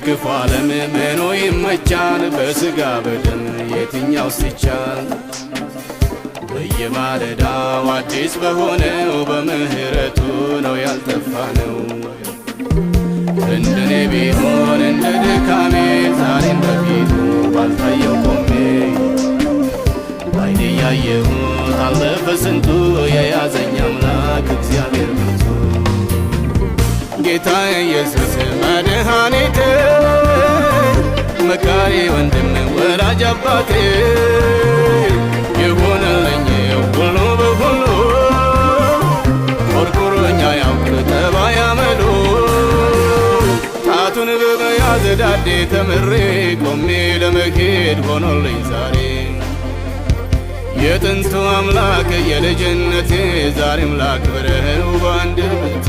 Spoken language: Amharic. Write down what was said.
በክፉ ዓለም ምኑ ይመቻል? በሥጋ በደም የትኛው ሲቻል? በየማለዳው አዲስ በሆነው በምህረቱ ነው ያልጠፋነው። እንደኔ ቢሆን እንደ ድካሜ ዛሬም በፊቱ ባልታየው ቆሜ፣ ባይኔ ያየሁት አለፈ ስንቱ፣ የያዘኝ አምላክ እግዚአብሔር ብርቱ። ጌታ ኢየሱስ መድኃኒቴ፣ መካሪ ወንድም ወላጅ አባቴ፣ የሆነልኝ ሁሉ በሁሉ፣ ቆርቁሮኛ ያውቅ ጠባይ አመሉ። ጣቱን በመያዝ ዳዴ ተምሬ ቆሜ ለመሄድ ሆኖልኝ ዛሬ። የጥንቱ አምላክ የልጅነቴ ዛሬም ላክብረው በአንደበቴ።